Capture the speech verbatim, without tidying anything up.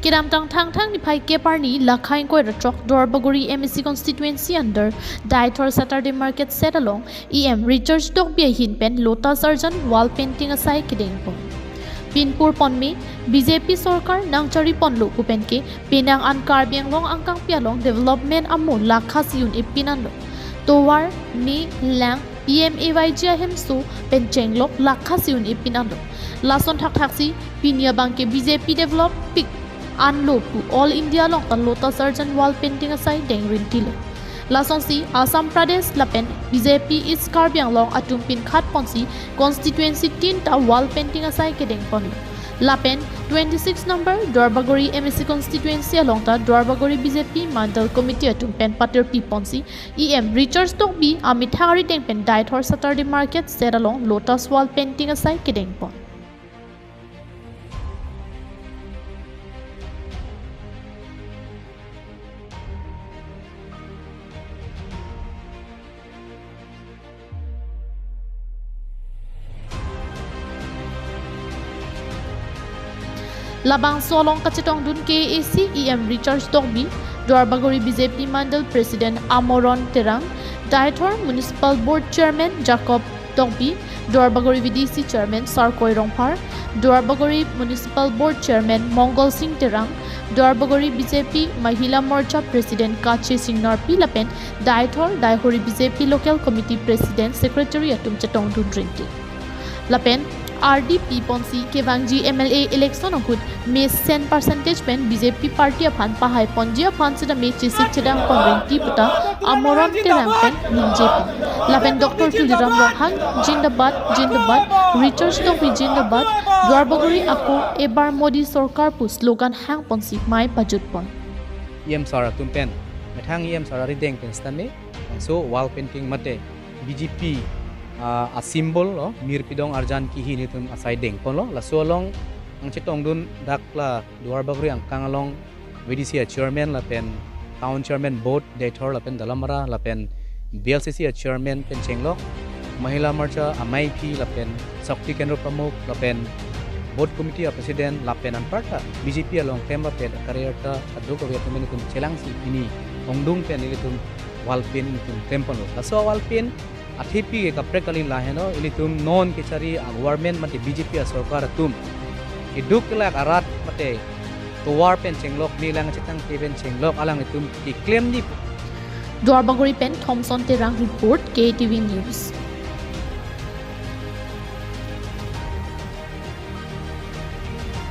Kedamtang Thangthang niphai kep arni lakha ingkoi ra throk Duarbagori M A C constituency under Deithor Saturday Market set along E M Richard Tokbi ahin pen Lotus arjan wall painting asai kedengpon. Pinpur ponme, B J P sorkar nangchari ponlo pu pen ke penang an Karbi Anglong angkangpi along development amo lakha si un-e pin anlo. Tovar, me, lang, P M A Y G ahemso pen chenglok lakha si un-e pin anlo. Lason thakthaksi pini abang ke B J P develop pik anlo pu All India along ta Lotus arjan wall painting asai deng rintilo. Lasonsi Assam Pradesh lapen B J P East Karbi Anglong atum pinkhat ponsi constituency tin ta wall painting asai kedengponlo. Lapen twenty-six number Duarbagori M A C constituency along ta Duarbagori B J P Mandal Committee atum pen patirpi ponsi E M Richard Tokbi amethang arideng pen Deithor Saturday Market set along Lotus wall painting asai kedengpon. Labangso along kachetongdun K A A C E M Richard Tokbi, Duarbagori B J P Mandal President Amoron Terang, Deithor Municipal Board Chairman Jacob Tokbi, Duarbagori V D C Chairman Sarkoi Rongphar, Duarbagori Municipal Board Chairman Mongol Singh Terang, Duarbagori B J P Mahila Morcha President Kache Singh Narpi lapen Deithor Daihori B J P Local Committee President Secretary atum chetongdun rinti. Lapen ardi pi ponsi kevangji M L A election ahut mesen percentage pen B J P party aphan pahai ponji aphan sitame chesik chedang pon rinti puta Amoron Terang pen ningjepi. Lapen Doctor Tuliram Ronghang, Jindabad, Jindabad, Richard Tokbi Jindabad, Duarbagori ako ebar Modi Sorkar pu slogan hang ponsi mei pajut pon. E M sir atum pen, methang E M sir arideng pen sitame, so wall painting mate B J P, ah, a symbol lo, mir pidong arjan kihi nelitum asai dengponlo, laso along nangchetongdun dak la Duarbagori angkang along V D C a chairman lapen town chairman board Deithor lapen Dalamara lapen B L C C a chairman pen chenglok, Mahila Morcha amaiphi lapen Shakti Kendra Pramukh lapen board committee a president lapen anparta B J P along klem lapen career ta aduk avi atum nelitum chelangsi pini ongdung pen nelitum wall paint nelitum klemponlo. Laso wall paint athepi ke kaprek kali laheno, ilitum non kechari a government mate B J P a sorkar atum keduk kelak arat mate tovar pen chenglok, me lang chetang ke pen chenglok alanglitum keklemji. Duarbagori pen Thompson Terang report, K T V News.